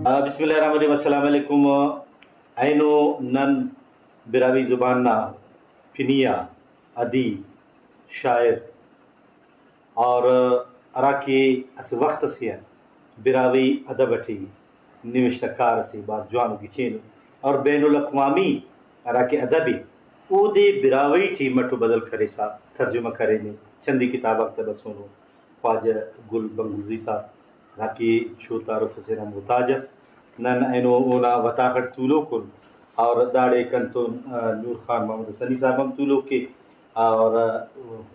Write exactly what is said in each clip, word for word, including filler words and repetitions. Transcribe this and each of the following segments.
آ، بسم اللہ الرحمن الرحیم۔ السلام علیکم۔ اینو نن براہوئی زبان نا پنی آ ادیب، شاعر اور ہراکہ اسہ وخت اسے آ براہوئی ادب اٹی نوشتہ کار اسے بھاز جوانو گچینو اور بین الاقوامی ہراکہ ادب ءِ اودے براہوئی ٹی مٹ و بدل کریسا ترجمہ کرینے، چندی کتاب آک تہ بسونو۔ خواجہ گل بنگلزئی صاحب ہراکہ شو تعارف اسے نا محتاج اف۔ نن اینو اونا وتاخ اٹ تولوک ان اور داڑے کنتون، آ، نور خان محمد حسنی صاحب ہم تولوک ءِ اور، آ،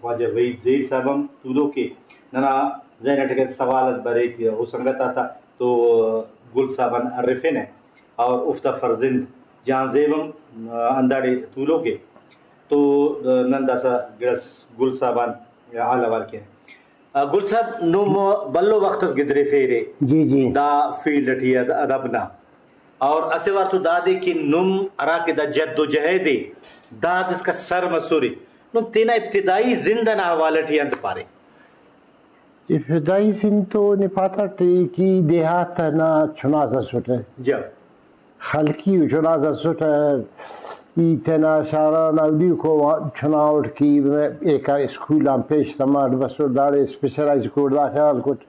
خواجہ وحید زہیر صاحب ہم تولوک ءِ۔ ننا ذہن اٹ اگہ سوال اس بریک او سنگت آتا تو گل صاحب آن ہرفینہ اور اوفتا فرزند جہان زیب ہم، آ، ہنداڑے تولوک ءِ۔ تو، آ، نن داسہ گڑاس گل صاحب آن حال احوال کینہ۔ آ، گل صاحب، نم بھلو وخت اس گدریفیرے جی، جی۔ دا فیلڈ اٹی اد-، ادب نا، اور اسہ وار تو دادے کہ نم ہرا کہ دا جد و جہد ءِ داد اسکا سر مسرے، نم تینا ابتدائی زند ئنا حوالہ ٹی انت پارے؟ ابتدائی زند تو نے پاتٹ کہ دیہات ئنا چناس اسٹ۔ جا۔ خلقی و چناس اسٹ، ای تینا شاران اولیکو چنا اٹ کہ ایکا اسکول آن پیش تماٹ بسر، داڑے اسپیشلائز کور، دا خیال کٹ۔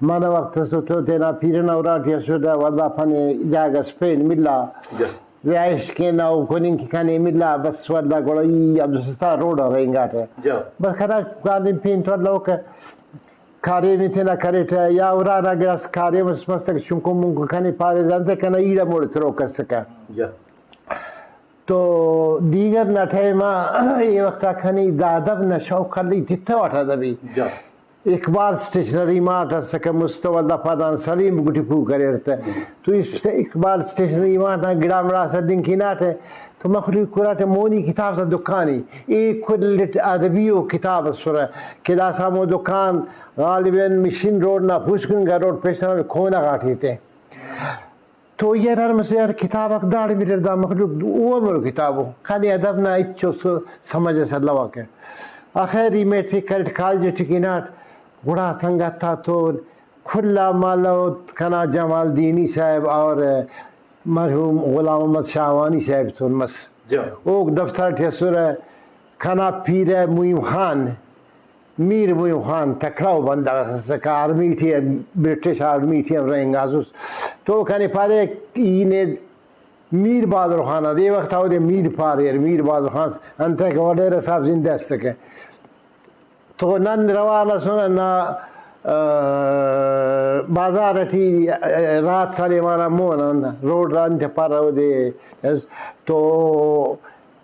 منہ وخت اس تو تینا پیرہ نا اراٹی اسٹ، ولدا پنے جاگہ اس پین ملا، جا۔ رہائش کینہ او کننگ کہ کنے ملا، بس ولدا گڑا ای عبدالستار روڈ آ رہینگاٹہ۔ جا۔ بس کنا کانیم پین تو الوکہ۔ کاریم ءِ تینا کریٹہ یا ارانا گڑاس کاریم اس مستک، چنکو منکو کنے پاریرہ انتئے کنا ایڑ ہموڑے تروک اسکہ۔ جا۔ تو دیگر نا ٹائم آ اے وخت آ کنے دا ادب نا شوق خلنگ تتوٹ ادبی۔ جا۔ اقبال اسٹیشنری مارٹ اسکہ مست، ولدا پادان سلیم گٹی پوہ کریر تہ۔ تو اس اقبال اسٹیشنری مارٹ نا گڑا مڑاسہ دنکیناٹہ۔ تو مخلوق اراٹہ مونی کتاب تا دکان ءِ، ای کل اٹ ادبی و کتاب اسرہ کہ داسہ ہمو دکان غالباً مشین روڈ نا پوسکن گروڈ پیسہ کونہ غاٹی تے۔ تو یار ہر مسہ یار کتاب آک داڑے ملر، دا مخلوق او امر کتاب ءُ کنے ادب نا ہچو س-، سمجھ اس الوکہ۔ آخر ای میٹرک کریٹ، کالج ٹی ہناٹ، گڑا سنگت آتون کل آ مالو کنا جمالدینی صاحب اور مرحوم غلام محمد شاہوانی صاحب تون مس۔ جا۔ اوک دفتر ٹی اسرہ۔ کنا پیرہ معین خان، میر معین خان تکڑو بندغ اس اسکہ، army T, British army T ہم رہینگاسس۔ تو کنے پارے ای نے میر بہادر خان آ، دے وخت آ اودے میر پاریر، میر بہادر خان انتئے کہ وڈیرہ صاحب زندہ اسکہ۔ تو نن روان ئسن ہندا، آ، بازار ئٹی، آ، رات سلیمان آ مون آن روڈ آ انت پارہ اودے، تو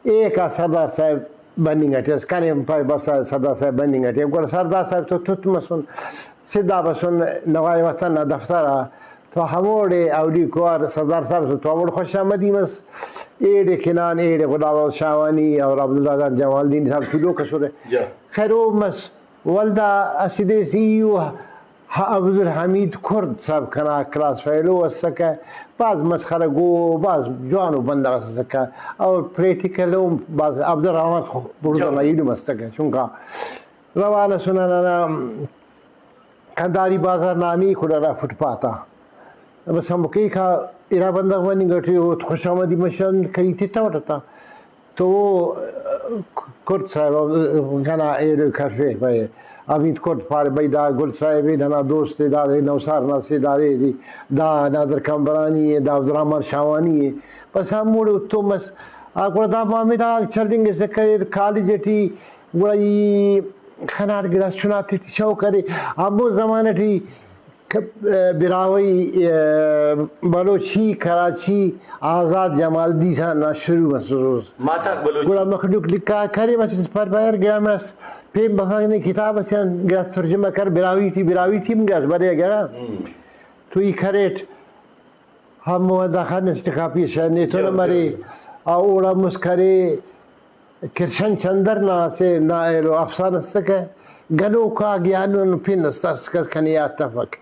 ایکا سردار صاحب بننگ ئٹی ئس، کنے پائے بس سردار صاحب بننگ ئٹی۔ گڑا سردار صاحب تو تت مسن، سدھا بسن نوائے وطن نا دفتر آ۔ تو ہموڑے اولیکو وار سردار صاحب تو ہموڑے خوش آمدی مس۔ ایڑے کن آن ایڑے غلام محمد شاہوانی اور عبداللہ جان جمالدینی صاحب تولوک اسرہ۔ جا۔ خیر او مس۔ ولدا اسہ دے سی ای او عبدالحمید کرد صاحب کنا کلاس فیلو اسکہ، بھاز مسخرہ گو، بھاز جوانو بندغ اس اسکہ اور پریکٹیکل ہم بھاز عبدالرحمن بڑزا نا ایلم اسکہ چنکا۔ روان ئسنہ ننا کنداری بازار نا ہمیکو ڈرا فٹ پاتھ آ۔ بس ہمو کیک آ ارا بندغ مننگ ٹی اوفتے خوش آمدی مشن کری تتوٹ تا۔ تو کرد صاحب کنا ایلو کرفے بھئی، حمید کرد پارے بھئی دا گل صاحب اے، ننا دوست اے، دادے نوسار نا سے دادے دی، دا نادر کمبرانی اے، دا عبدالرحمن شاہوانی اے۔ بس ہموڑے اتو مس۔ آ گڑا دا معاملہ غاک چلینگسہ کریر کالج ٹی، گڑا ای خناٹ گڑاس چناتے ٹی شوق ارے۔ ہمو زمانہ ٹی ک-، براہوئی، آ، بلوچی کراچی آزاد جمالدینی نا شروع مسوس۔ ماتاک بلوچی۔ گڑا مخلوق لکھا کرے، مچہ پر بیر گڑا مس پین بفک نے کتاب اسے آن گڑاس ترجمہ کر براہوئی ٹی، براہوئی ٹی ہم گڑاس بریک گڑا۔ ہم۔ تو ای کریٹ۔ ہمو ہندا خن اسٹ کاپی شہ نیتون جواب مرے۔ جواب۔ آ اوڑا مسکرے کرشن چندر نا اسہ نا ایلو افسانہ اسکہ، گنوکا گیانون پن است اسکہ کنے یات تفک۔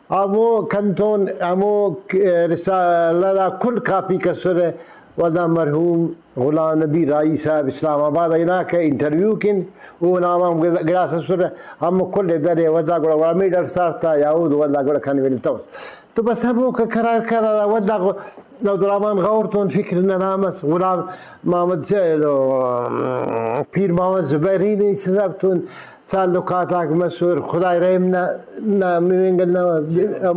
ہمو کنتون ہمو ک-، رسالہ نا کل کاپی کسرہ، ولدا مرحوم غلام نبی راہی صاحب اسلام آباد آ ہناکہ انٹرویو کن، اونا ہم گڑاس اسرہ، ہمو کل ءِ درے ولدا گڑا ولدا میڈ ارسار تا یا اود ولدا گڑا کنے ولدا تو۔ تو بس ہموکا قرار قرار آ ولدا غ-، عبدالرحمن غور تون فکر ننا مس، غلام محمد ز-، ایلو، پیر محمد زبیری نے صاحب تون تعلقات آک مسر، خدائے رحم نا، نا مینگل نا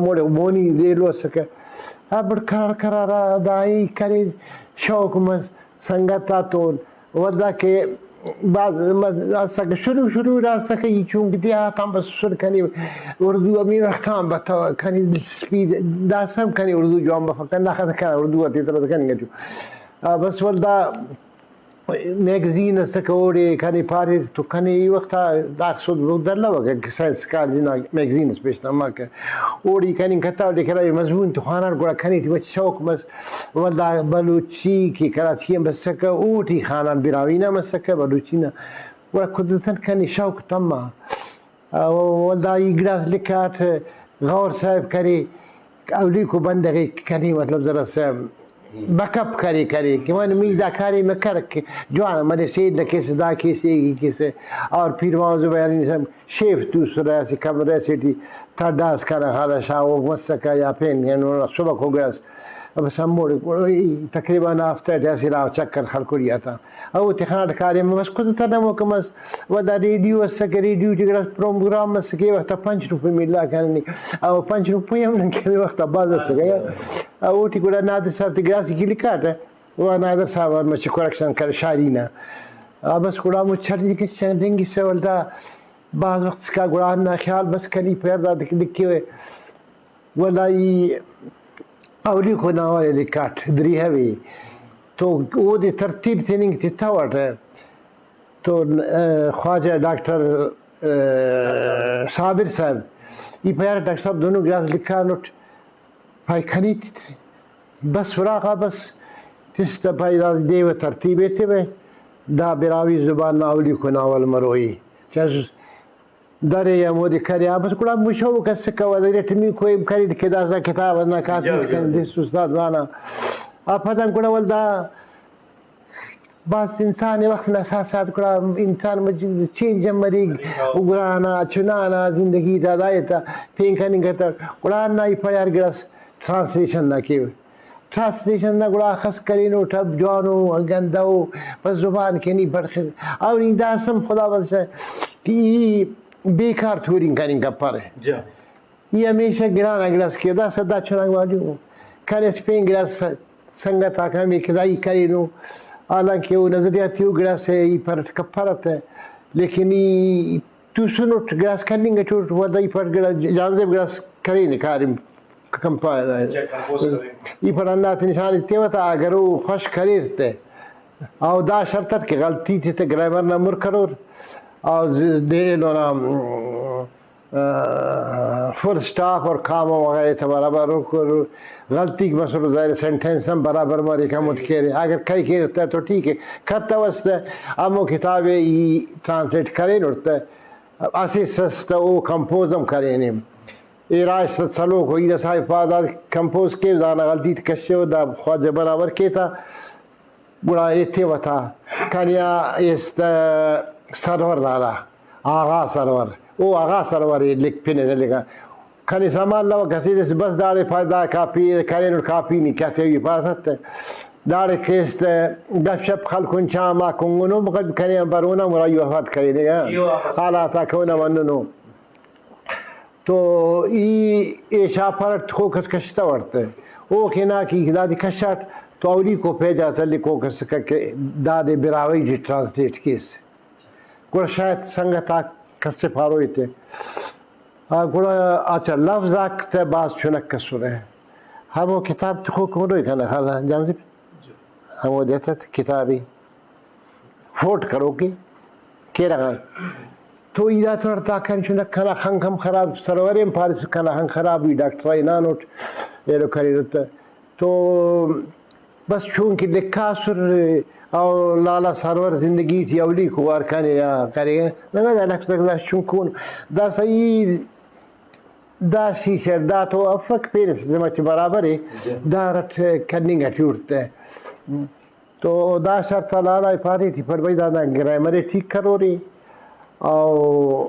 مڑ مونی ایلو اسکہ۔ آ بڑ قرار قرار آ دا ای کرے شوق مس۔ سنگت آتون، ولدا کہ بھاز مز-، اسکہ شروع شروع نا اسکہ ای چونکہ دیہاتان بسوسر کنے اردو ہمے وخت آن بتو کنے دلچسپی داسہ ہم کنے اردو جوان بفک، ہنداخہ کنا اردو آ تیترہ کننگ اٹو۔ آ، بس ولدا میگزین اسکہ اوڑے کنے پاریر تو کنے ای وخت آ داخس دلوکہ کہ سائنس کالج نا میگزین اس پیش تماکہ۔ اوڑے کننگ کتو لیکن مضمون تو خوانان گڑا کنے ٹی مچ شوق مس۔ ولدا بلوچی کہ کراچی آن بسکہ، اوٹی خانان براہوئی نا مسکہ، بلوچی نا۔ گڑا قدرتاً کنے شوق تما۔ ولدا ای گڑاس لکھاٹ، غور صاحب کرے، اولیکو بندغ ءِ کنے مطلب ذرا سا بک اپ کرے کرے کہ من می دا کاریم ءِ کرک کہ جوان منہ سیل کیسہ دا کیسہ ایگی کیسہ۔ اور پیر محمد زبیری صاحب شیف توسرہ اسہ کمرہ سے ٹی تھڈاس کنا خالہ شاغوک مسکہ یا پین اینو سبکو گڑاس بس ہموڑے تقریباً ہفتہ ٹی اسہ ارا چکر خلکوڑی آتا۔ او تخانٹ کاریم مس کت تنموکہ مس۔ ولدا ریڈیو اسکہ، ریڈیو ٹی گڑاس پروگرام مسکہ، اے وخت آ پنچ روپے ملا کننگ، او پنچ روپے ہم نن کنے وخت آ بھاز اسکہ۔ اوٹی گڑا نادر صاحب تے گڑاس کہ لکھاٹہ، وا نادر صاحب آن مچہ کریکشن کرے شاعری نا۔ آ بس گڑا مچہ ٹی لکھسہ دنگسہ ولدا بھاز وخت اسکا گڑا ہندا خیال بس کنی پیر دادے لکھوہ۔ ولدا ای اولیکو ناول ءِ لکھاٹ دریہہ ءِ تو اودے ترتیب تننگ تتوٹہ تو، آ، خواجہ ڈاکٹر، آ، صابر صاحب ای پارے ڈاکٹر صاحب دنو گڑاس لکھانٹ پائے کنے تتنے بس فراق آ بس تس تہ پائے دا دے و ترتیب ایتیوہ دا براہوئی زبان نا اولیکو ناول مروئی۔ درے ہمودے کرے آ بس گڑا مشوق اسکہ ولدا ارٹمیکو ایم کریٹ کہ داسہ کتاب نا کاپی اس کن دس استاد وانا۔ آ پدان گڑا ولدا بس انسان وخت نا ساتھ ساتھ گڑا انسان مچ چینج ہم مریک، گڑا ہندا چنا نا زندگی تا دائے تا پین کننگ کتو۔ گڑا ہندا ای پڑے ہر گڑاس ٹرانسلیشن نا کیوہ۔ ٹرانسلیشن نا گڑا اخس کرینو، ٹھپ جوانو، گندہ ءُ، بس زبان کہ نی پڑخس۔ اور ای داسہ ہم خدا بخش کہ ای بیکار تورنگ کننگ کپرہ۔ ای ہمیشہ گڑا نا گڑاس کہ داسہ دا چناک واجو کریس پین گڑاس سنگت آک ہمے کہ دا ای کرینو، حالانکہ او نظریاتی او گڑاس ای پرٹ کپرہ تہ، لیکن ای توسنٹ گڑاس کننگ اٹوٹ، ولدا ای پٹ گڑا جانزیب گڑاس کرینے کاریم۔ کمپائلر۔ ای پڑ ہندا تے نشان ایتیوہ تا، اگر او خوش کریر تہ، او دا شرط اٹ کہ غلطی تے تہ گرامر نا مر کرور، او دے ایلو نا، آ، فل سٹاپ اور کاما وغیرہ تے برابر کرور، غلطی مسر ظاہر سینٹنس ہم برابر مریک ہمود کیرے، اگر کئی کیر تہ تو ٹھیک ہے، کتوس تہ ہمو کتاب ءِ ای ٹرانسلیٹ کرینٹ تہ اسہ سس تہ او کمپوز ہم کرینے۔ اے راج ست سلوک و ہیرا صاحب پا دا کمپوز کیو، دانا غلطی تے کشو، دا خواجہ برابر کے تا، گڑا ایتیوہ تا۔ کنے آ ایس تہ سرور لالا، آغا سرور، او آغا سرور ءِ لکھ پن ءِ لکھا۔ کنے سما الوکہ، اسہ دس بس داڑے پا دا کاپی کرینٹ، کاپی نی کیا تیوی پاسہ تہ داڑے کیس تہ گپ شپ خلکن چا ما کنگنو، مقد کنے آن برونہ مرا ای وفات کرینے، ہاں۔ جی، واپس۔ حالات آک اونا مننو۔ تو ای اے شاپار اٹ تخوکس کشتوٹ تہ، اوخے نا کہ دادے کشاٹ تو اولیکو پیج آ تلکوک اسکہ کہ دادے براہوئی ٹی ٹرانسلیٹ کیس۔ گڑا شاید سنگت آک کس ئے پاروئی تے۔ آ، گڑا اچھا لفظ آک تہ بھاز چنک اسرہ۔ ہمو کتاب تخوک مروئی کنا خالا جانزیب۔ ہمودے تہ کتابی فوٹ کروکے کیرغ آن۔ تو ای دا تو ہڑتاک کن چنک کنا خنک ہم خراب، سرورے ہم پاریس کنا خنک خراب ای ڈاکٹر آ ہنانٹ ایلو کریرہ تہ۔ تو بس چونکہ لکھاسر او لالا سرور زندگی ٹی اولیکو وار کنے آ کرے، ننا دا لفظ دا چنکون داسہ ای دا شیشہ دا تو افک پیرس مچہ برابر ءِ، دارٹ کننگ اٹی اٹ تہ۔ تو دا شرط آ لالا ءِ پاریٹ ای پڑ بھئی دانا گرامر ءِ ٹھیک کرورے او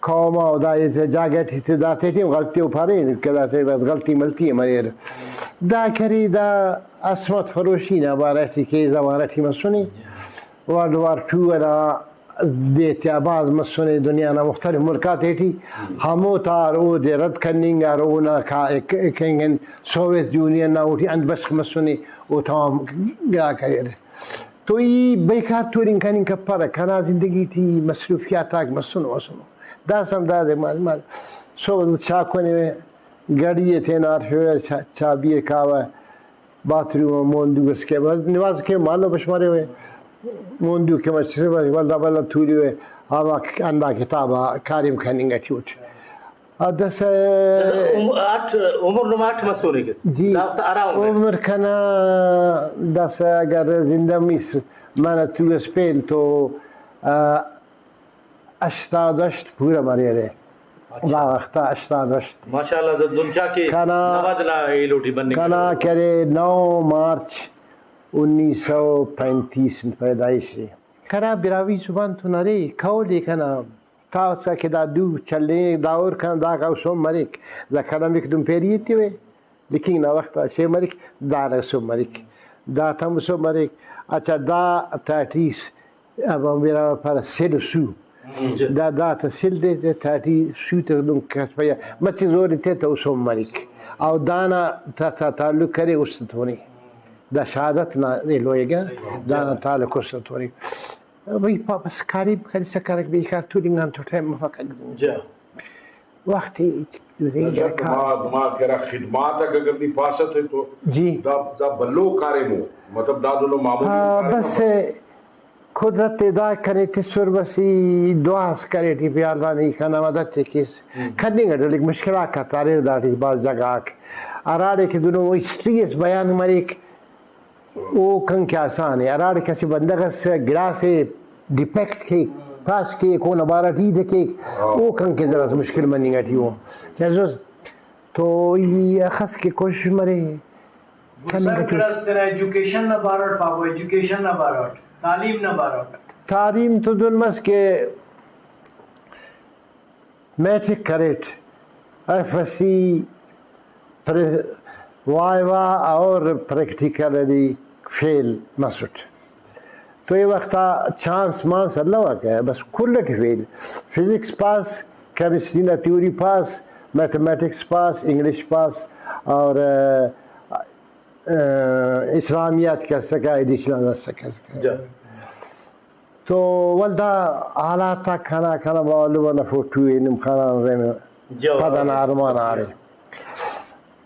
قوم آ دا ایتے جاگہ ٹی تے داتے ٹی ہم غلطی ءُ پارے کہ داتے بس غلطی ملتی ءِ مریرہ۔ دا کرے دا عصمت فروشی نا بارہ ٹی کہ زمانہ ٹی مسنے، ورلڈ وار ٹو ئنا دے تیا بھاز مسنے دنیا نا مختلف ملک آتے ٹی، ہمو تار اودے رد کننگ اور اونا کا-، ک-، کنگ ان سوویت یونین نا اوٹی انت بشخ مسنے، او تمام گڑا کریرہ۔ تو ای بیکار تورنگ کننگ کپرہ، کنا زندگی ٹی مصروفیات آک مسنو مسنو۔ داسہ ہم دادے مال مال صبح چاکو نے گڑی ءِ تینا ہرفیوہ، چا-، چابی ءِ کاوہ، باتھ روم آ مون دو اس کہ بس نماز کہ مالو بش مریوہ، مون دو کہ مش ولدا ولدا توریوہ، آ ہندا کتاب آ کاریم کننگ ٹی اٹ۔ آ داسہ عم-، اٹ عمر نما اٹ مسنے کہ جی، دا وخت آ ہرا عمر؟ عمر کنا داسہ اگر زندہ مس، منہ تو اس پین تو، آ، ہشتاد و ہشت پورا مریرہ۔ اچھا۔ دا وخت آ ہشتاد و ہشت۔ ماشاءاللہ، دا دن چا کہ کنا، نود نا ایلو ٹی بننگ کنا ارے۔ کرے نو مارچ انیس سو پینتیس پیدائش ءِ۔ کنا براہوئی زبان تون ارے، قول ءِ کنا، تا اسکا کہ دا دو چلینگ، دا اور کنا دا کاو سم مریک، دا قلم ایک دم پیری ایتیوے۔ لکھنگ نا وخت آ سے مریک، داڑے سم مریک، دا تم سم مریک۔ اچھا، دا تہٹی س-، ہمو بیرہ پارہ سل و سو۔ ہم۔ دا، دا تا سل دے، دے تہٹی سو تے دن کس پیا مچہ زور ایتے تو سم مریک۔ او دانا تا، تا تعلق کرے است تونے۔ دا شہادت نا ایلو ءِ گا، صحیح۔ دانا تعلق است تونے۔ بھئی پا-، بس کاریم کرسا کرک، بیکار تولنگ آن تو ٹائم مفک۔ جا۔ وخت ءِ نظر نظر کار۔ نما، نما کرا خدمات آک اگر نی پاسہ تے تو جی۔ دا، دا بھلو کاریم ءُ، مطلب دا دنو معمولی ہاں، کاریم بس ءِ۔ قدرت ءِ دا کنے تسر، بس ای دعا اس کریٹ ای پیار دانے ای کنا مدد تے کیس۔ ہم۔ کننگ اٹ ولے مشکل آک آتا اریر داٹی بھاز جگہ آک ہراڑے کہ دنو ہسٹری اس بیان مریک۔ او کن کہ آسان ءِ، ہراڑے کہ اسہ بندغ اس گڑاسے ڈیپیکٹ کیک، پاس کیک، اونا بارہ ٹی ہیت ءِ کیک، ہاں۔ او کن کہ زراس مشکل مننگ ٹی ءُ۔ جزوس تو ای اخس کہ کوشش مرے۔ گل سر کننگ ٹی۔ گڑاس تینا ایجوکیشن نا بارو اٹ پاوہ، ایجوکیشن نا بارو اٹ، تعلیم نا بارو اٹ۔ تعلیم تو دن مس کہ میٹرک کریٹ، F S C, pre-, viva اور پریکٹیکل ٹی فیل مسٹ۔ تو اے وخت آ چانس مانس الوکہ، بس کل ٹی فیل۔ فزکس پاس، کیمسٹری نا تھیوری پاس، میتھمیٹکس پاس، انگلش پاس اور، آ، آ، اسلامیات کہ اسکہ، ایڈیشنل اسکہ۔ جا۔ تو ولدا حالات آک کنا، کنا معلوم نا فوٹو ءِ نم خان آن رحم جواب پد ئنا ارمان آ ارے۔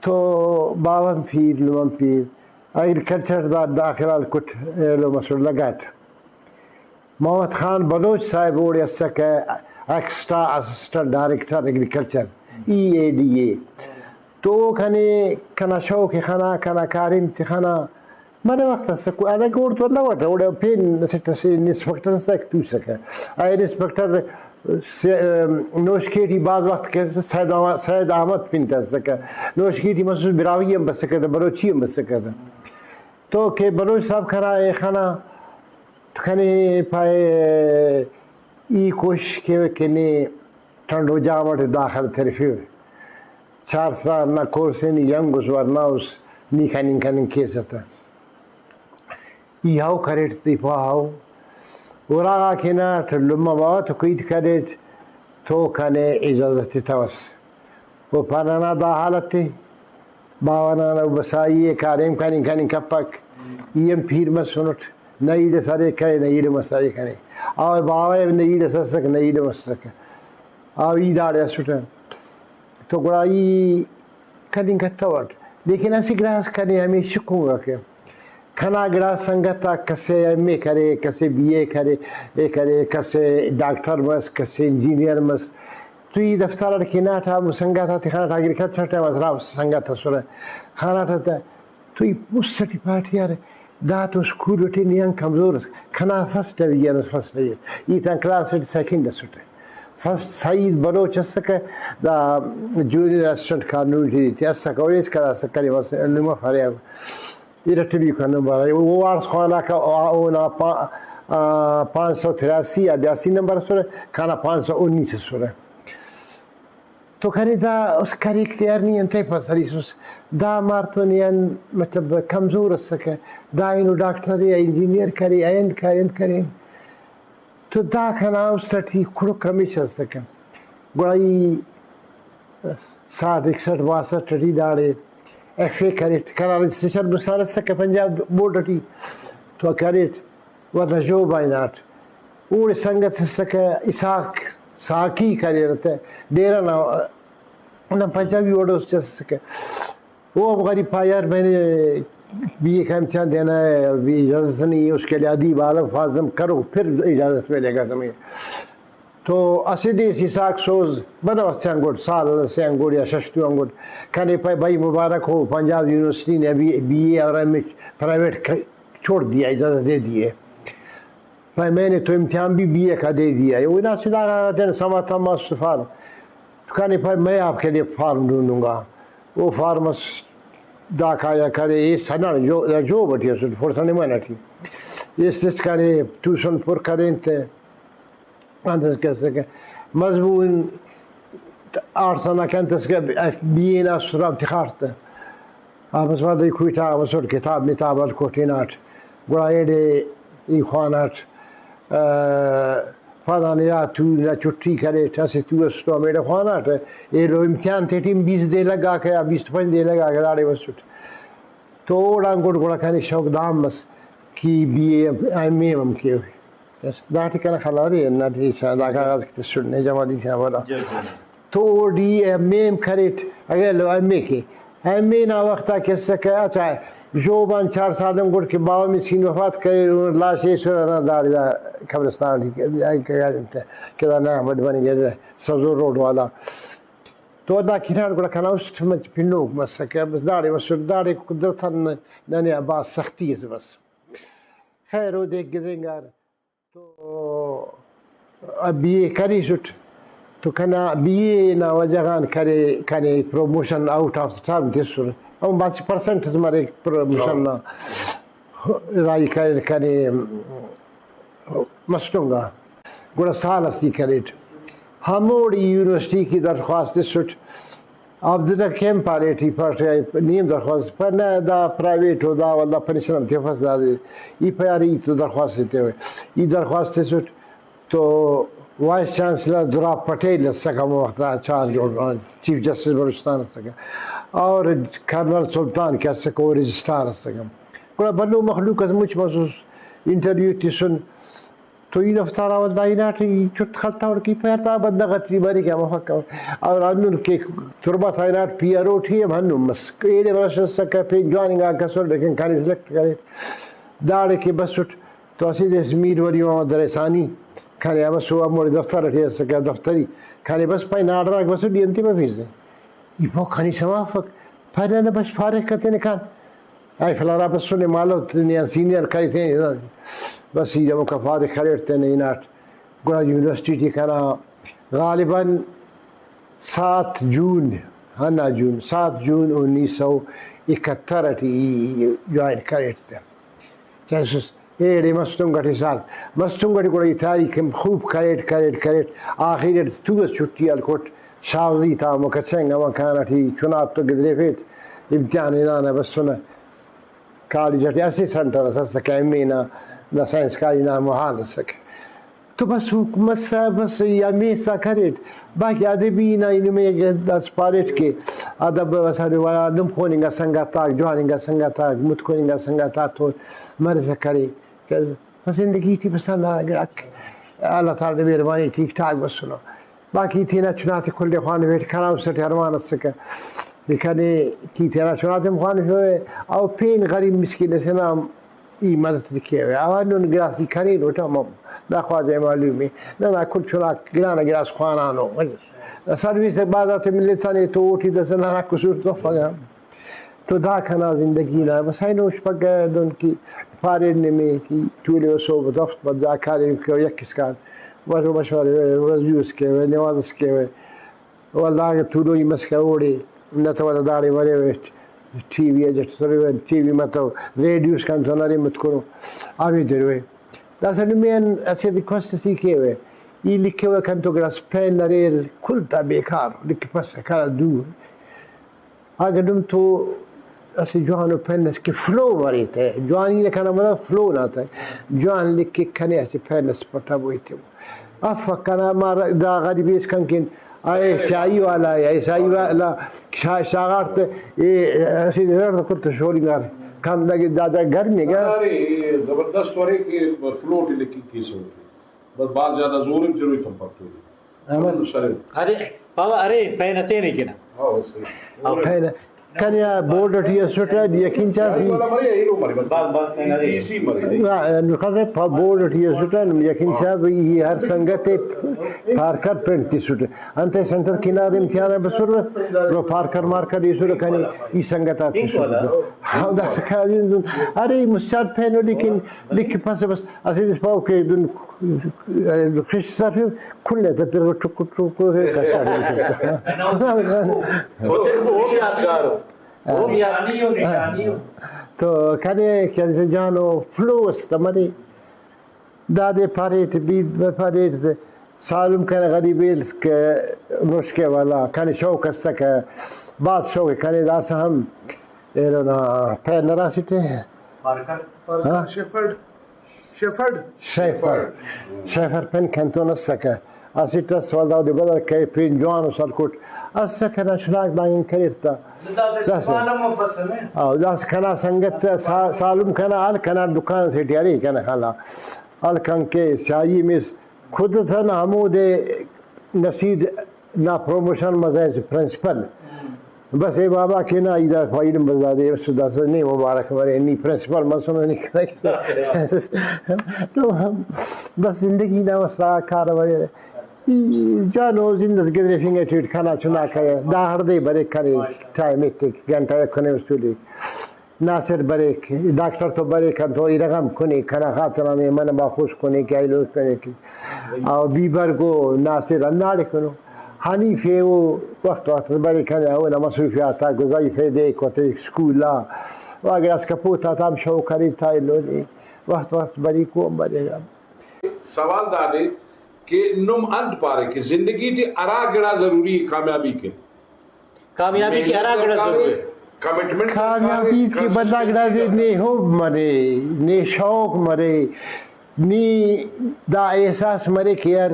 تو باوہ ہم پیر، لمہ ہم پیر، ایگریکلچر دا داخلہ ہلکٹ ایلو مسر لگاٹ۔ محمد خان بلوچ صاحب اوڑے اسکہ extra assistant director agriculture, E a D A. تو او کنے کنا شوق ءِ خنا، کنا کاریم تے خنا۔ منہ وخت اسکہ، اگہ اوڑتون الوٹہ، اوڑے پین اسٹ اسہ انسپکٹر اس تاکہ توسکہ۔ آ انسپکٹر سے-، نوشکے ٹی بھاز وخت کہ سید احمد، سید احمد پن تہ اسکہ۔ نوشکے ٹی مسس براہوئی ہم بسکہ تہ بلوچی ہم بسکہ تہ۔ تو کہ بلوچ صاحب کنا ءِ خنا، تو کنے پائے ای کوشش کیوہ کہ نے ٹنڈو جام اٹ داخلہ ترفیوہ۔ چار سال نا کورس ءِ نی ینگ اس، ورنا اس، نی کننگ کننگ کیسہ تہ۔ ای ہاؤ کریٹ تے پا ہاؤ۔ اراغاک ہناٹ، لمہ باوہ تو کوئید کریٹ تو کنے اجازت تتوس۔ او پا ننا دا حالت ءِ، باوہ نانا او بسائی ءِ، کاریم کننگ کننگ کپک، ای ہم پیر مسنٹ، نہ ایڑس ارے کرے، نہ ایڑ مس ارے کرے۔ او باوہ ءِ نہ ایڑس اسک، نہ ایڑ مس اسک۔ او ای داڑے اسٹہ۔ تو گڑا ای کننگ کتوٹ، لیکن اسہ گڑاس کنے ہمیشہ کنگا کہ کنا گڑاس سنگت آک کسے ایم اے کرے، کسے بی اے کرے، اے کرے، کسے ڈاکٹر مس، کسے انجینئر مس۔ تو ای دفتر اٹ کہ ہناٹہ، ہمو سنگت آتے خناٹہ، ایگریکلچر ٹائم آ ہرا سنگت اسرہ، خناٹہ تہ تو ای مست ٹی پارٹی ارے، دا تو اسکول ٹی نے آن کمزور اس، کنا فرسٹ ڈویژن اس، فرسٹ ڈویژن۔ ای تان کلاس ٹی سیکنڈ اسٹہ۔ فرسٹ سعید بلوچ اسکہ، دا جونیئر اسسٹنٹ کانودی ٹی اسکہ، اوڑے اسکا دا اسکہ کنے مس-، نمہ فریو۔ ارٹمیکو نمبر ءِ۔ او وارس خواناکہ، او-، اونا پا-، آ، پانچ سو تراسی یا بیاسی نمبر اسرہ، کانا پانچ سو انیس اسرہ۔ تو کنے دا اس کریک تے ہر نی انتئے پسریسس۔ دا مار تو نے آن مطلب کمزور اسکہ۔ دا اینو ڈاکٹر ءِ، انجینئر کرے، اینڈ کرے، اینڈ کرے۔ تو دا کنا است ٹی کڑک ہمیشہ اسکہ۔ گڑا ای ساٹھ اکسٹھ باسٹھ ٹی داڑے ایف اے کریٹ، کنا رجسٹریشن مسان اسکہ پنجاب بورڈ ٹی تو کریٹ۔ ولدا ژوب آ ہناٹ۔ اوڑے سنگت اسکہ اسحاق ساقی کریرہ تہ ڈیرہ نا، نن پنجابی وڑ اس اسکہ۔ او ہم غریب پا، یار میں نے بی اے کا امتحان دینا ہے، ابھی اجازت نہیں ہے، اس کے لیے ادیب عالم فاضل کرو، پھر اجازت ملے گا تمہیں۔ تو اسہ دے اسحاق سوز بنو اسے آن گڈ، سال سے آن گڈ یا شش تو آن گڈ کنے پائے، بھائی مبارک ہو، پنجاب یونیورسٹی نے ابھی بی اے اور ایم اے پرائیویٹ چھوڑ دیا، اجازت دے دی ہے۔ پائے میں نے تو امتحان بھی بی اے کا دے دیا ہے۔ وہ نا سدا تینا سما تما سفار کنے پائے، میں آپ کے لیے فارم ڈھونڈوں گا۔ وہ فارم اس دا کایا کرے، اے سنا جو، جو بٹی اسل فرصت نہیں مانا ٹھی۔ اس اس کنے توسن پر کریں تے انداز کسکہ مضمون آڑسا نا کن تسکہ ایف بی اے نا سراب تخار تہ۔ آ بس ولدا ای کوئٹہ آ بسٹ کتاب متاب ہلکٹ ہناٹ، گڑا ایڑے ای خواناٹ، آ، پدان یا تو نا چھٹی کریٹ، اسہ تو اس تو ہمیڑے خواناٹ، ایلو امتحان تیٹی بیس دے لگاکہ یا بیس پنچ دے لگاکہ داڑے بسٹ۔ تو اوڑان گڈ گڑا کنے شوق دا ہم مس کہ بی اے ایم اے ہم کیوہ۔ بس داٹی کنا خل ارے، ہندا ٹی دا کاغذ کہ تسنے جمع دی تینا بلا۔ تو او ڈی ایم اے ہم کریٹ، اگہ ایلو ایم اے کے، ایم اے نا وخت آ کہ اسکہ، اچھا، ژوب آن چار سال ہم گڈ کہ بابا مسکین وفات کرے، لاش ایسر ہرا داڑے دا قبرستان ٹی کہ دا نام اڈ بننگ سبزور روڈ والا۔ تو دا کناٹ گڑا کنا است مچ پنوک مسکہ، بس داڑے مسٹ، داڑے قدرت آن ننے آ بھاز سختی اس بس۔ خیر، اودے گدرینگار تو بی اے کریسٹ تو کنا بی اے نا وجہ غان کرے کنے پروموشن آؤٹ آف ٹرم تسر، ہمو باسہ پرسنٹ اس مریک پروموشن نا راہی کریر کنے مسٹونگ آ۔ گڑا سال اس ای کریٹ۔ ہموڑے یونیورسٹی کہ درخواست تسٹ، عبداللہ کیم پاریٹ ای پاریٹ نیم درخواست، پر نہ دا پرائیویٹ ءُ، دا ولدا پریشان تفس دادے۔ ای پیاری ای تو درخواست ایتیوہ۔ ای درخواست تسٹ تو وائس چانسلر دراب پٹیل اسکہ ہمو وخت آ چارج، چیف جسٹس بلوچستان اسکہ، اور کرنل سلطان کہ اسکہ او رجسٹرار اسکہ۔ گڑا بھلو مخلوق اس مچ مسوس، انٹرویو تسن۔ تو ای دفتر آ ولدا ہناٹہ ای چٹ خلتوٹ کہ ای پارے تا بندغ اٹ ای بریک آ مفک۔ اور ہندن کہ تربت آ ہناٹ پی آر او ٹی ہم ہندن مس۔ ایڑے بلش اسکہ پین جوان انگا کسر لیکن کنے سلیکٹ کرے۔ داڑے کہ بسٹ تو اسہ دے اس میر ولی محمد رئیسانی کنے آ بس او ہموڑے دفتر ٹی اسکہ دفتری کنے بس پائے نا آرڈر آک بسٹ ای انتے مفیسہ۔ ای پاوہ کنے سما افک۔ پارے نہ بش فارغ کتنے کان۔ آئی فلارا بسنے مالو تینے آن سینئر کریتے۔ بس ای دمکا فارغ کریٹ تینے ہناٹ۔ گڑا یونیورسٹی ٹی کنا غالباً سات جون، ہندا جون، سات جون انیس سو اکہتر ٹی ای جوائن کریٹ تہ۔ کیسس ایڑے مستونگ ٹی سال، مستونگ ٹی گڑا ای تاریخ ہم خوب کریٹ، کریٹ، کریٹ، آخر اٹ تو اس چھٹی ہلکٹ، شاوزی تا مکچنگ امکان ٹی چنات تو گدریفیٹ، امتحان ہنانہ بسنہ۔ کالج ٹی اسہ سینٹر اس اسکہ، ایم اے نا، دا سائنس کالج نا ہمو حال اسکہ۔ تو بس حکم مسہ، بس ای ہمیسا کریٹ۔ باقی ادبی نا ای نمے داسہ پاریٹ کہ ادب اسہ وڑا نم خون انگا سنگت آک، جوان انگا سنگت آک، متکن انگا سنگت آتون مرسا کرے۔ زندگی ٹی بس ہندا گڑاک اللہ تعالی نا مہربانی ٹھیک ٹھاک بسنو۔ باقی تینا چناتے کل ءِ خوانفیٹ، کنا است ٹی ارمان اسکہ کہ کنے کہ تینا چناتے ہم خوانفوہ، او پین غریب مسکین ئسے نا ہم ای مدد تے کیوہ۔ او ہندن گڑاس ای کرینٹ ہم، ہم دا خواجہ ءِ معلوم ءِ، ننا کل چناک گڑا نا گڑاس خوانانو۔ سروس بھاز آتے ملتنے تو اوٹی داسہ ننا قصور تو افگہ۔ تو دا کنا زندگی نا بس اینو شپگہ دن کہ پاریر نمے کہ ٹولے و صحب دفت بس دا کاریم کیوہ یک اسکان، وضو مشورہ کیوہ، وضو اس کیوہ، نماز اس کیوہ، ولدا اگہ تولوئی مسکہ اوڑے نہ تو ولدا داڑے مریوہ، ٹی وی اجٹ سریوہ، ٹی وی متو، ریڈیو اسکان تو ننے متکنو، اوے دروہ۔ داسہ نمے آن اسہ ریکویسٹ اس ای کیوہ ای لکھوہ کنتو گڑاس پین اریر، کل تا بیکار لکھپسہ، کنا دو۔ اگہ نم تو اسہ جوانو پین اس کہ فلو مرے تہ، جوانی نا کنا مطلب فلو نا تہ، جوان لکھک کنے اسہ پین اس پٹبو ایتبو۔ افک کنا مار دا غریب ایس کنکن، اے سیاہی والا، اے سیاہی والا شا-، شاغاٹ تہ، اے اسہ رڑ کر تہ شوڑی مار۔ کم لگے دادا گرمی گا۔ ارے، اے زبردست ورے کہ فلو ٹی لکھک کیسہ۔ بس بھاز زیادہ زور ہم تروئی تمپک تو۔ احمد۔ سلیم۔ ارے بابا، ارے پین اتینے کنا۔ ہاں، صحیح۔ پین کنے آ بورڈ ٹی اسٹ، یقین چاسی۔ والا مرے، ہیرو مرے، بس۔ بس، بس، پین ارے۔ ایزی مرے۔ نہ، نسخہ صاحب، پا-، بورڈ ٹی اسٹ، یقین صاحب، ای ہر سنگت پارکر پینٹ تسٹ۔ انتئے سینٹر کنار امتحان بسر، رو پارکر مارکر ایسر کنے، ای سنگت آ تسٹ۔ ہاں، دا سکا عزیز۔ ارے مسٹار پین، لیکن لکھ پس بس۔ اسہ دس پاؤ کہ دن خش سر کل ءِ تہ پھر ٹک ٹک کسر۔ ہوتک بو ہم یادگار ءُ۔ ہم یاد-، نشانی ءُ نشانی ءُ۔ تو کنے کہ جانو فلو اس تہ مرے۔ دادے پاریٹ، بیت پاریٹ تہ سالم کنے غریب ایلس کہ نوشکے والا کنے شوق اسکہ۔ بھاز شوق کنے داسہ ہم ایلو نا پین نراسٹے۔ پارکر۔ ہاں؟ شیفرڈ۔ شیفرڈ۔ شیفر۔ شیفر پین کنتون اسکہ۔ اسٹ اس ولدا اودے بدل کرے، پین جوان ءُ سرکٹ اسکہ، نا چناک دانگ کریر تہ۔ داسہ داسہ۔ استعمال ہم مفسہ نے۔ آ، داسہ کنا سنگت سا-، سالم کنا ہل کنا دکان سے ٹی ارے کنا خلا۔ ہل کنکے سیاہی مس۔ خود تن ہمودے نصیر نا پروموشن مزہ ایس پرنسپل۔ بس اے بابا کنا ای دا فائل بس دادے بس داسہ نے مبارک مرے، نی پرنسپل مسنو نی کنک۔ تو ہم بس زندگی نا مسئلہ کار وغیرہ۔ ای جانو زند اس گدریفنگ ٹی اٹ کنا چنا کرے، دا ہڑدے بریک کرے، ٹائم ایتک گھنٹہ یک نے استولیک۔ ناصر بریک، ڈاکٹر تو بریک، ہم تو ارغ ہم کنے، کنا خاطر ہمے من باخوش کنے کہ ایلو کنے کہ۔ او بیبرگ و ناصر ہنداڑے کنو۔ حنیف ءِ او وخت وخت بریک کنے، اونا مصروفیات آک وظائفہ ءِ دیک و تیک اسکول آ۔ و اگہ اسکا پوت آتا ہم شوق ارے تا ایلو نے۔ وخت وخت بریک او ہم بریک۔ سوال دادے کہ نم انت پارے کہ زندگی ٹی ہرا گڑا ضروری ءِ کامیابی کن؟ کامیابی کہ ہرا گڑا ضروری۔ کمٹمنٹ کامیابی کہ بندغ دادے نے ہوب مرے، نے شوق مرے، نی دا احساس مرے کہ یار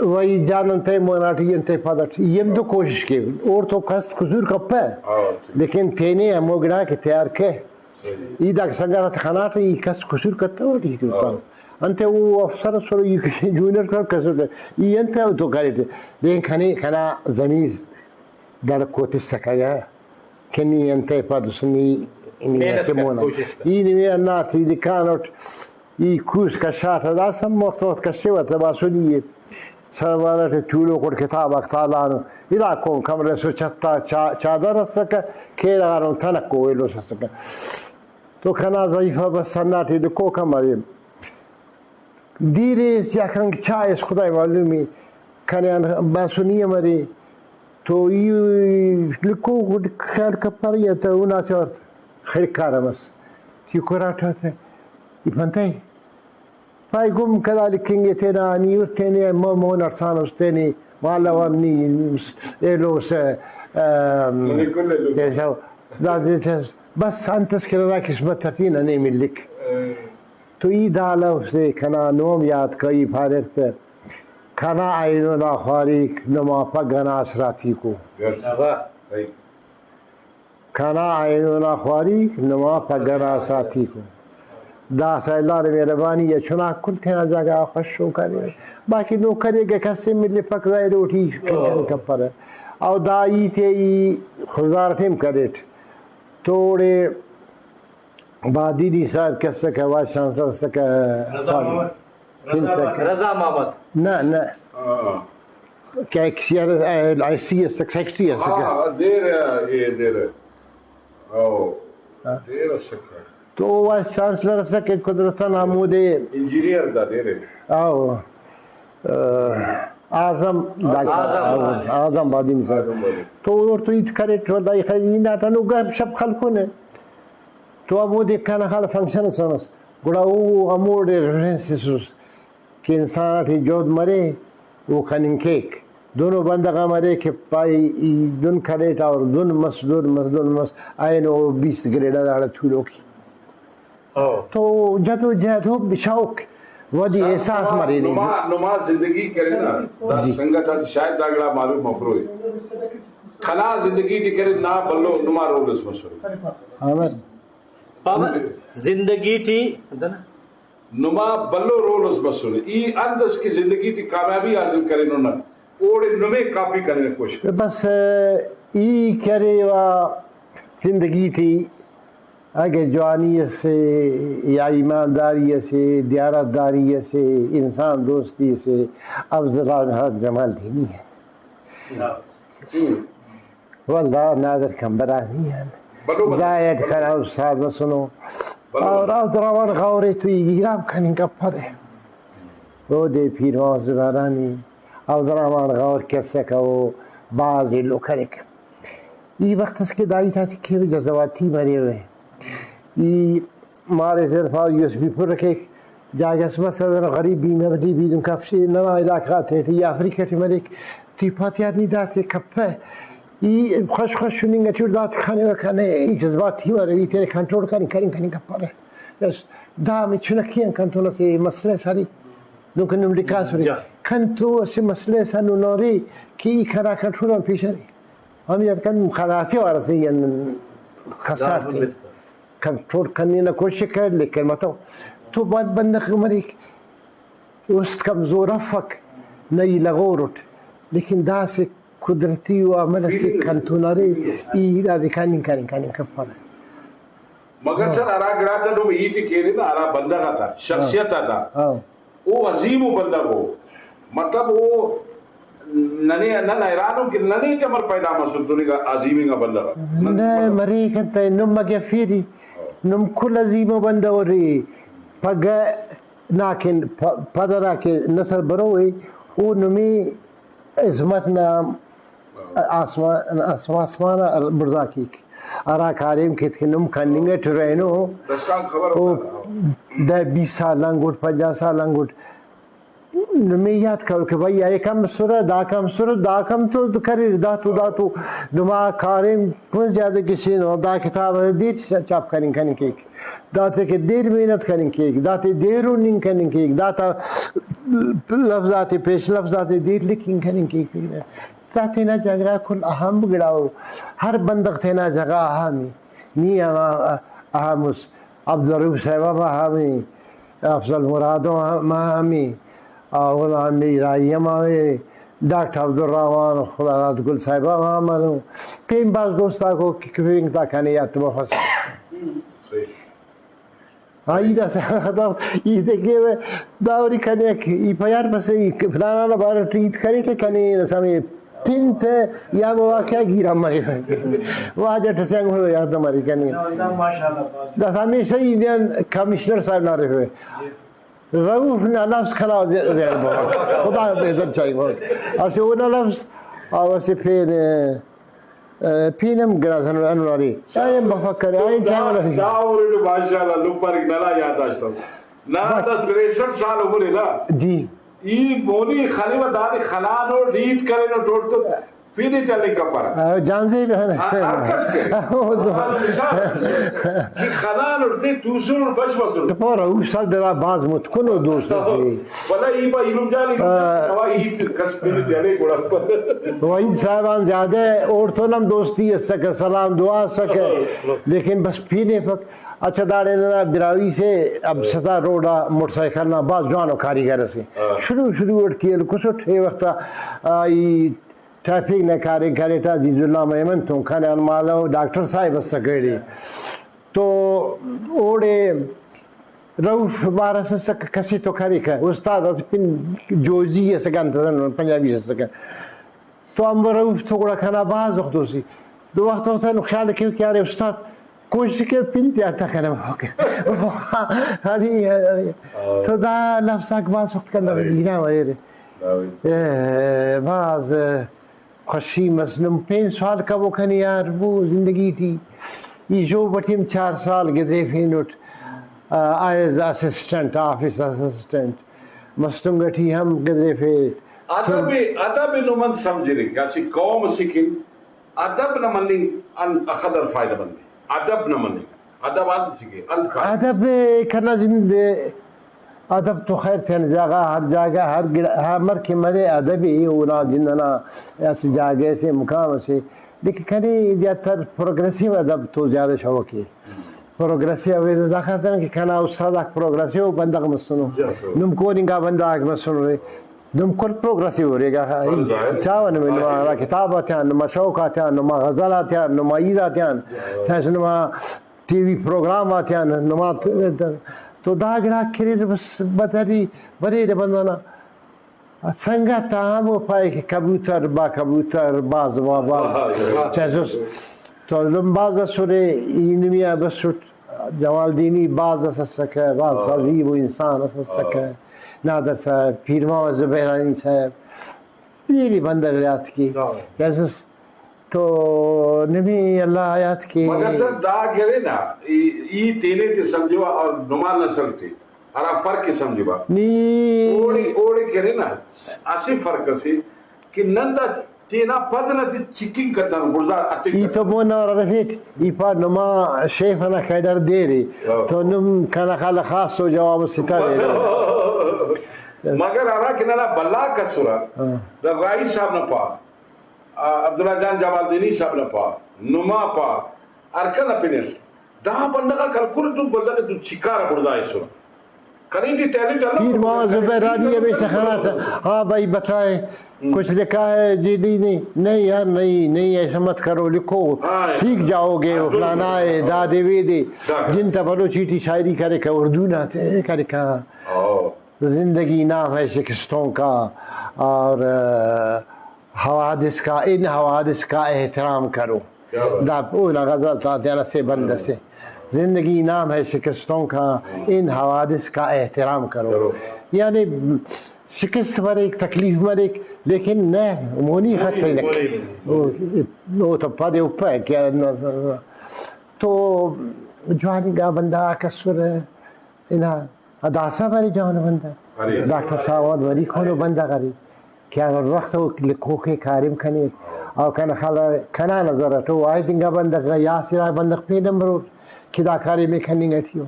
وئی جان انتئے مونا ٹی انتئے پد اٹ ای ہم تو کوشش کیوہ، اور تو کس قصور کپہ، ہاں، ٹھیک۔ لیکن تینے ہمو گڑا کہ تیار کے۔ ای داکہ سنگت آتے خناٹہ، ای کس قصور کتوٹ، ای کہ ہاں۔ انتئے او افسر ئسر، ای جونیئر کلرک ئسر، ای انتئے تو کریٹہ؟ دین کنے کنا ضمیر دڑکو تسکہ کہ نی انتئے پادس، نی، نی محنت اسہ کر، مونا۔ کوشش کر۔ ای نمے ہنداٹی لکھانٹ، ای کوس کشاٹہ، داسہ ہم وخت وخت کشیوہ تہ باسنی ءِ۔ سروال ئٹی تولوک وڑ کتاب آک تالانو۔ ادا کون کمرہ سو چھتا چا-، چادر اسکہ، کیرغ آن تنکو ایلوس اسکہ۔ تو کنا وظیفہ بس ہنداٹی لکھوکا مریم۔ دیر ایس یا کن چائے ایس خدائے معلوم ءِ، کنے آن باسنی ہم ارے تو ای لکھوک خیال کپرہ یا تہ اونا اسہ وخت خڑکارہ مس، ای کراٹہ تہ ای پنتئے پائے گم کدا لکھنگ ءِ تینا، نی ہر تینے مون مون ہڑسانس تینے مالو آن نی ایلوس، ام، منی کل ایلو۔ ایسو دادے تس بس انت اس کہ ننا قسمت اٹی ننے ملک۔ تو ای دا لوز تے کنا نوم یات کئی پاریر تہ، کنا اینو نا خواریک نما پگہ نا آسراتیکو۔ یس۔ واہ۔ صحیح۔ کنا اینو نا خواریک نما پگہ نا آسراتیکو۔ داسہ اللہ نا مہربانی ءِ چناک کل تینا جاگہ غا خوش و کریر۔ باقی نوکری اگہ کس ءِ ملپک ظاہر اوٹی کپرہ۔ او دا ہیت ءِ ای خضدار اٹی ہم کریٹ۔ تو اوڑے بادینی صاحب کہ اسکہ، وائس چانسلر اسکہ، رضا محمد۔ رضا محمد۔ رضا محمد۔ نہ، نہ۔ ہاں۔ کہ ایکس آر آئی سی اسکہ، سیکرٹری اسکہ۔ ہاں، دیر، اے دیر۔ او، ہاں۔ دیر اسکہ۔ تو وائس چانسلر اسکہ قدرت آن ہمودے۔ انجینئر دا دیر۔ او۔ اعظم ڈاکٹر اعظم۔ اعظم بادینی صاحب۔ اعظم بادینی۔ تو اوڑتون ہیت کریٹ، ولدا ای خیر، ای ناٹانو گپ شپ خلکونے۔ تو ہمودے کنا خیال فنکشن اس مس۔ گڑا او ہموڑے ریفرنس تسس۔ کہ انسان اٹی جہد مرے، او کننگ کیک۔ دنو بندغ ہم ارے کہ پائے ای دن کریٹ اور دن مس، دن مس، دن مس، اینو او بیست گریڈ آ داڑے تولوک ءِ۔ او۔ تو جدوجہد ہو بشوق ودی سر، احساس نما، مرے نے۔ نما، نما زندگی کرے نا، دا جی۔ سنگت آتے شاید دا گڑا معلوم مفروئے۔ کنا زندگی ٹی کرے نا بھلو نما رول اس مسنے۔ ہاں بھائی۔ بابا، زندگی ٹی نما بھلو رول اس بسنے۔ ای انت اس کہ زندگی ٹی کامیابی حاصل کرینو نا، اوڑے نمے کاپی کننگ نا کوشش کر۔ بس، ای کرے وا زندگی ٹی اگہ جوانی اسے یا ایمانداری اسے، دیانتداری اسے، انسان دوستی اسے، افضل آن ہر جمال دینی ہے۔ ہم۔ ولدا نادر قمبرانی آن۔ بھلو، بھلو۔ دا ایڈ کنا استاد مسنو۔ بھلو، اور بھلو۔ عبدالرحمن غور ءِ تو ای گیرام کننگ کپرہ۔ اودے پیر محمد زبارانی، عبدالرحمن غور کہ اسکہ او بھاز ایلو کریکہ۔ ای وخت اس کہ دا ہیت آتے کیوہ جذباتی مریوہ۔ ای مارے تینا پاوہ یو ایس بی پورہ کیک، جاگہ اس مس، غریبی مریبی دن کفشے، ننا علاقہ غاتے ٹی یا افریقہ ٹی مریک، ٹی پاتیار نی داتے کپہ۔ ای خوش خوش ہننگ ٹی اٹ داتے خانوہ کنے، ای جذباتی مرے، ای تینے کنٹرول کننگ، کننگ، کننگ کپرہ۔ بس دا ہمے چنکی آن کنتون اسہ مسئلہ اس ارے، دنکہ نم لکھاسرے۔ جا۔ کنتو اسہ مسئلہ اس ہندن ارے کہ ای کنا کنٹرول آن پیش ارے۔ ہمے انت کن خلاصی وار اسے ای ہندن خسار تے۔ کنٹرول کننگ نا کوشش کر، لیکن متو تو بعد بندغ مریک، است کمزور افک، نہ ای لغور اٹ، لیکن داسہ قدرتی و عمل اسے فیلنگ اسے۔ کنتون ارے، ای دادے کننگ کننگ کننگ کپرہ۔ مگر سر، ہرا گڑاتا نم ہیت ءِ کیرے نا، ہرا بندغ آتا، شخصیت آتا، ہاں۔ او عظیم ءُ بندغ ءُ، مطلب او ننے، نن حیران ان کہ ننے ٹی امر پیدا مسر دننگا عظیم انگا بندغ آک۔ نن نہ مطلب مریک انت، نم اگہ ہرفیری، نم کل عظیم ءُ بندغ ارے، پگہ ناکن پ-، پد ہرا کہ نسل بروئے، او نمے عظمت نا آسمان، آسمان، آسمان آ بڑزا کیک۔ ہرا کاریم کہ ایتکہ نم کننگ اٹ رہینو، داسکان خبر او ہم دانا۔ دہ بیس سال آن گڈ، پنجاہ سال آن گڈ نمے یات کرو کہ بھئی، ایکان مسرہ، داکان مسرہ، داکان تو کریر، دا تو، دا تو نما کاریم کن زیادہ گچینو۔ دا کتاب دیر چاپ کننگ کننگ کیک، داتے کہ دیر محنت کننگ کیک، داتے دیر ہننگ کننگ کیک، داتا لفظ آتے، پیش لفظ آتے دیر لکھنگ کننگ کیک۔ دا تینا جاگہ غا کل اہم گڑا ءُ، ہر بندغ تینا جاگہ اہم ءِ۔ نی ہم اہم اس، عبدالرؤف صاحب ہم اہم ءِ، افضل مراد ہم اہم ءِ، غلام میر راہی ہم اہم ءِ، ڈاکٹر عبدالرحمن، خداداد گل صاحب ہم اہم ءِ۔ پین بھاز دوست آک ءُ کہ پین تا کنے یات مفس۔ صحیح۔ ہاں، ای داسہ ہرا ای تے کیوہ، دا اوری کنے ای پیار بس ای فلانا نا بارٹ ہیت کرے کہ کنے سمے پن تہ یا مواقع گیران مریوہ۔ واجہ ٹسے آن گڑا یات مری کنے۔ داسہ ہمیشہ ای نیان کمشنر صاحب نا ارفے۔ رؤف نا لفظ کنا ذہن بہت۔ خدا بہتر چاہیے بہت۔ اسہ اونا لفظ، او اسہ پین، پین ہم گڑاس ہندن ارے۔ اینو ارے۔ اینو بفک کرے، اینو دا، ٹائم ارے۔ دا عمر ٹی ماشاءاللہ لپرک ننا یادداشت اف۔ ننا دا تریسٹھ سال عمر ءِ نا۔ جی۔ ای مونی خلیوہ دادے خنانو، ہیت کرینو ٹوٹ تو پین ٹی ہلنگ کپرہ۔ آ، جان زیب ہے نا۔ ہر، ہر کس کرے۔ او دو۔ ہمانو مثال اتسے کہ خنانو تے توسنو بش مسنو۔ تو پورا او سال دلا باز متکنو دوست سے۔ ولدا ای با ایلم جان، ایلم جان، آ۔ نوا ہیت کس پین ٹی ہلے گڑا۔ وحید صاحب آن زیادہ اوڑتون ہم دوستی اسکہ، سلام دعا اسکہ، لیکن بس پینیفک۔ اچھا، داڑے ننا براہوئی سے اب ستا روڈ آ موٹر سائیکل نا بھاز جوانو کاریگر اسے۔ ہاں۔ شروع شروع اٹ کہ ہلکسٹ، اے وخت آ، آ، ای ٹریفک نا کاریم کریٹہ، عزیز اللہ میمن تون کنے آن مالو ڈاکٹر صاحب اسکہ ایڑے۔ تو اوڑے رؤف بارس اسکہ، کسے تو کریکہ، استاد اس پن جوزی اسکہ، انت ئسے پنجابی اسکہ۔ تو امبو رؤف تو گڑا کنا بھاز وخت دوسی۔ دو وخت وخت اینو خیال کیو کہ یار استاد کوشش کے پن تیا تا کنا موقع۔ ارے، ارے۔ تو دا لفظ آک بھاز وخت کنا گینا مریرہ۔ اے، بھاز خوشی مس۔ نم پین سوال کبو کنے یار، او زندگی ٹی ای جاب ٹی ہم چار سال گدریفینٹ، آ، as assistant, office assistant. Mastung ٹی ہم گدریفے۔ ادب ءِ، ادب ءِ نم انت سمجھرے کہ اسہ قوم اسے کن ادب نا مننگ ان اخدر فائدہ مند ءِ۔ ادب نا مننگ، ادب انت کہ انت کائک۔ ادب ءِ کنا جند ءِ، ادب تو خیر تینا جاگہ، ہر جاگہ، ہر گڑا، ہر امر کہ مرے ادب ءِ اونا جند ئنا اسہ جاگہ سے، مقام سے۔ لیکن کنے زیادہ تر پروگریسو ادب تو زیادہ شوق ءِ۔ پروگریسو اویدہ داخاطر کہ کنا استاد آک پروگریسو بندغ مسنو۔ جی، سر۔ نم کوننگا بندغ آک مسنو رے۔ نم کل پروگریسو ریگا۔ بل ظاہر۔ چاوہ نمے نما ہرا کتاب آتیان، نما شوق آتیان، نما غزل آتیان، نما عید آتیان، جی۔ تیس نما ٹی وی پروگرام آتیان، نما تو دا گڑاک کہ اریر بس بدری بریرہ بندغ نا۔ سنگت آ ہمو پائے کہ کبوتر با کبوتر، باز با باز۔ واہ، واہ۔ چیسس تو نم باز اسرے، ای نمیا بسٹ، جمالدینی باز اس اسکہ، باز ہاں۔ عظیم و انسان اس اسکہ۔ ہاں۔ نادر صاحب، پیر محمد زبیرانی صاحب، ایری بندغ یات کے۔ ہاں۔ چیسس تو نمے اللہ یات کے۔ مگر سر دا گرے نا، ای، ای تینے تے سمجھوا اور نما نسل تے۔ ہرا فرق ءِ سمجھبا۔ نی اوڑے، اوڑے کہ ارے نا، اسہ فرق اسے کہ نن دا تینا پد نا تے چکنگ کتنو، بڑزا اتنگ ای تو کتنو۔ مون اور ارفیٹ، ای پا نما شیف انا کیڈر دیر ءِ، ہاں۔ تو نم کنا خیال آ خاص تو جواب اسے تا دیر۔ مگر ہرا کہ ننا بھلا کسرہ، ہاں۔ دا راہی صاحب نا پا، آ، عبداللہ جان جمالدینی صاحب نا پا، نما پا، ہرکا نا پن ارے۔ دا بندغ آک ہلکرہ تو بندغ تو چکارہ بڑزا ایسرہ۔ کنے ٹی ٹیلنٹ الو۔ پیر محمد زبیرانی ہمیشہ خناٹہ، ہاں بھائی بتائے، ہم۔ کچھ لکھا ہے جی؟ نہیں، نہیں، نہیں یار، نہیں، نہیں، ایسا مت کرو، لکھو، ہاں۔ سیکھ جاؤ گے، ہاں، وہ فلانا ہے، ہاں۔ دادے ویدے۔ ڈاکٹر۔ جن تا بلوچی ٹی شاعری کریکہ، اردو نا تے کریکہ۔ ہاں۔ زندگی نام ہے شکستوں کا اور، آ، حوادث کا، ان حوادث کا احترام کرو۔ کیا بات۔ دا اونا غزل تا تینا سے بند اسے۔ زندگی نام ہے شکستوں کا، ان حوادث کا احترام کرو۔ کرو۔ یعنی شکست مریک، تکلیف مریک، لیکن نہ، مونی خٹ مونی، تنک۔ مونی۔ او، او تو پدے اوپہ کہ تو جواننگا بندغ آک اسرہ، انا داسہ برے جوانو بندغ۔ ارے۔ ڈاکٹر شاہوان ولی کونو بندغ ارے کہ ہر وخت او لکھوک ءِ، کاریم کنے۔ او کنا خیال آ، کنا نظر اٹ او واحد انگا بندغ ءِ، یاسر آ بندغ پین ہم برور کہ دا کاریم ءِ کننگ اٹی او۔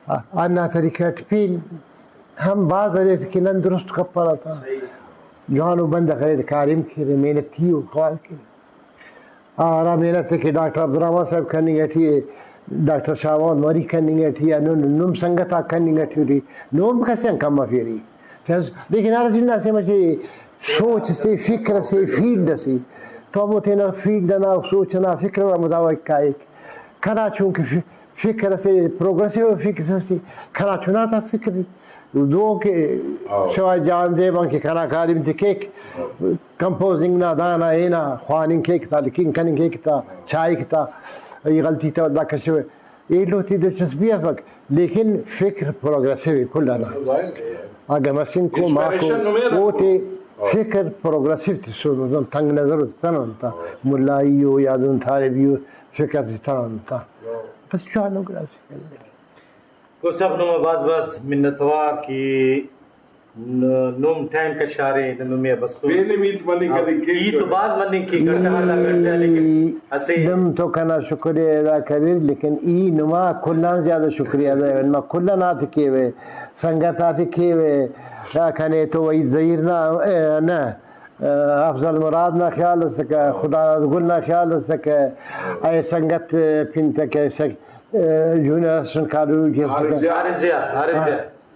آ، ہندا طریقہ اٹ پین ہم بھاز اریر کہ نن درست کپرہ تا۔ صحیح۔ جوانو بندغ اریر، کاریم کیرہ، محنتی او، خوار کیرہ۔ آ، ہرا محنت ءِ کہ ڈاکٹر عبدالرحمن صاحب کننگ ٹی ءِ، ڈاکٹر شاہ محمد مری کننگ ٹی ءِ، ہندن نم سنگت آک کننگ ٹی ءِ، نم کس آن کم مفیرے۔ لیکن ہر اسہ نا اسہ مچے سوچ اسے، فکر اسے، فیلڈ اسے، تو ہمو تینا فیلڈ ئنا، سوچ ئنا، فکر ئنا مطابق کائک۔ کنا چونکہ ف-، فکر اسے، پروگریسو فکر اسے، کنا چنا تا فکر ءِ۔ دو کہ ہاں۔ شوائے جہان زیب آن کہ کنا کاریم تے کیک، کمپوزنگ نا، دانا ہنا خواننگ کیک تا، لکھنگ کننگ کیک تا، چائک تا، ای غلطی تا، دا کسو ایلو تے دلچسپی افک، لیکن فکر پروگریسو ءِ کل ئنا۔ اگہ مسنکو ماکو انسپائریشن نمے ہنا۔ اوتے ہاں۔ فکر پروگریسو تسر، تنگ نظر تتنن تا، ملائی او یا دہن طالبی او فکر تتنن تا۔ ہاں۔ بس جوانو گڑاسے۔ تو سب نما بھاز بھاز منتوار کہ ن-، نم ٹائم کشارے، نمے آ بسنے۔ پین ہم ہیت مننگ ہاں، کننگ کیک ہیت تو۔ بھاز مننگ کیک، گھنٹہ آتا گھنٹہ، لیکن ای اسہ نم تو کنا شکریہ ادا کریر، لیکن ای نما کل آن زیادہ شکریہ ادا کریر۔ نما کل آن آتے کیوہ، سنگت آتے کیوہ، آ، کنے تو وحید زہیر نا، اے، نہ، آ، افضل مراد نا خیال اسکہ، خدا گل نا خیال اسکہ، اے سنگت پن تکہ، سک-، اے، جونیئر اسسٹنٹ کالج اسکہ۔ عارف ضیاء۔ عارف ضیاء،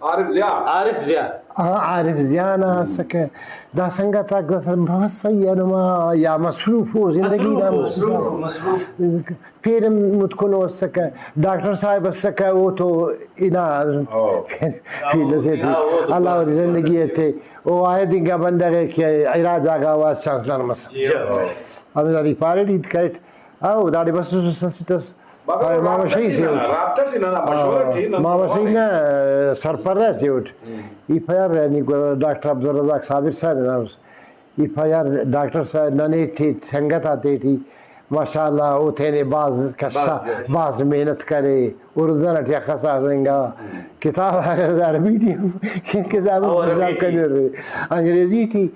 عارف ضیاء۔ عارف ضیاء۔ ہاں، عارف ضیاء نا اسکہ۔ دا سنگت آک داسہ بس صحیح آ نما یا مصروف او زندگی نا۔ مصروف او، مصروف۔ پین ہم متکنو اسکہ، ڈاکٹر صاحب اسکہ، او تو انا ہاں۔ فیلڈ اسے ٹی۔ ہاں، او تو اللہ بس اوری زندگی تے او واحد انگا بندغ ءِ کہ ارا جاگہ آ چانسلر مسنے۔ جی، ہاں۔ ہمے داڑے پاریٹ ہیت کریٹ۔ او داڑے بس اس، اس، اس، اس۔ مگر او ماما شہید سے اٹ۔ رابطہ ٹی ننا مشورہ ٹی نن ماما شہید نا سرپرہ سے اٹ۔ ہم۔ ای پہ یار یعنی ڈاکٹر عبدالرزاق صابر صاحب نا اس۔ ای پہ یار ڈاکٹر صاحب ننے تے سنگت آتے ٹی ماشاءاللہ، او تینے بھاز کسا، بھاز، بھاز محنت کرے، اردن ٹی اخسا انگا کتاب آ عربی ٹی ہم کتاب او عربی ٹی۔ کنرے، انگریزی ٹی۔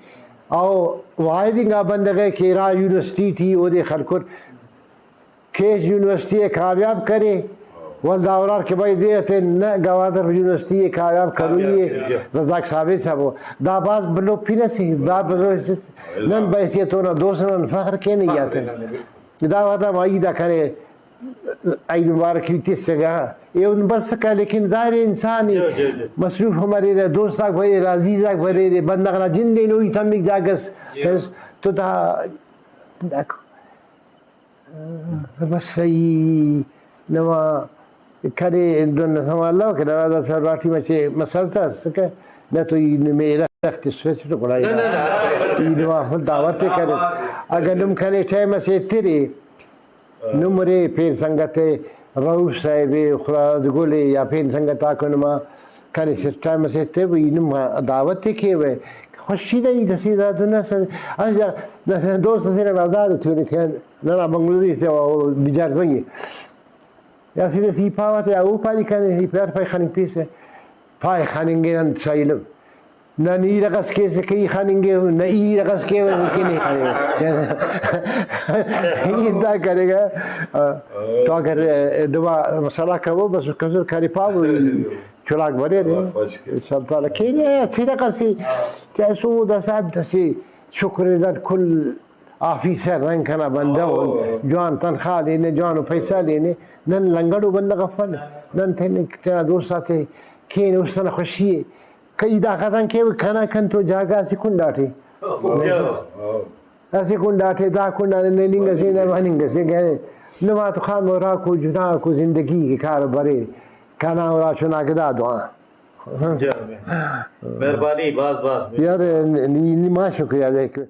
او واحد انگا بندغ ءِ کہ ارا یونیورسٹی ٹی اودے خلکر کیچ یونیورسٹی ءِ کامیاب کرے، ولدا اورار کہ بھئی دے اتن نہ، گوادر یونیورسٹی ءِ کامیاب کروئی ءِ، کامیاب کروئی ءِ۔ رزاق صابر صاحب ءُ۔ دا بھاز بھلو پن اسے، دا بھلو نن بحیثیت اونا دوست نن فخر کینہ ای آتن۔ دا وعدہ ما عید آ کنے، عید مبارک ای تسگہ، ایہن بسکہ، لیکن ظاہر انسان ءِ جی، جی، جی۔ مصروف ہم ارے، دوست آک بریرہ، عزیز آک بریرہ، بندغ نا جند اینو ای تمک جاگہ اس جی۔ تو دا، دا بس ای نما کنے دن سما الو کہ ننا دا سر راٹی مچے مسئلہ تا اسکہ، نہ تو ای نمے رخت تسویس تو گڑا ای نہ، نہ، نہ۔ ای نما دعوت ءِ کرے۔ اگہ نم کنے ٹائم اسے ایترے، نم ارے پین سنگت ءِ، رؤف صاحب ءِ، خداداد گل ءِ، یا پین سنگت آکو نما کنے اسٹ ٹائم اسے ایتیوہ، ای نم دعوت ءِ کیوہ، خوشی نا ہیت اسے دا دن اس، اس جا-، دوست اسے ننا ہزار ایتونے کہ ننا بنگلہ دیش تے او بجار زئی ءِ۔ یا سیدھے سی پاوہ تے او پاری کنے، ای پیار پائے خننگ پیسہ، پائے خننگے نن سا علم۔ نہ نی رغس کیسہ کہ ای خننگے، نہ ای رغس کیوہ کہ نی خننگے۔ ای دا کرے گا۔ تو اگر نما مسئلہ کبو بس کسر کاری پاو، چلاک بریرے۔ واہ، خوش کہ۔ انشاءاللہ تعالی کینے اچھی رغس ای۔ کہ سو دا ساعت دسی شکر داد کل آفیسر رنگ کنا بندغ اُن، او۔ جوان تنخواہ لینے، جوانو پیسہ لینے، نن لنگڑو بندغ افن، نن تینے تینا دوست آتے کین، است انا خوشی ءِ۔ کئی دا ختم کیوہ کنا کن تو جاگہ اسہ کنڈاٹے۔ او۔ اسہ کنڈاٹے، دا کنڈا نن ہننگ اسے، نہ مننگ اسے، گڑا نما تو خان اراکو جناکو زندگی کہ کار برے، کنا اراچناک دا دعا۔ جی، مہربانی، بھاز بھاز۔ یار، نی، نی ما شکریہ ادا کہ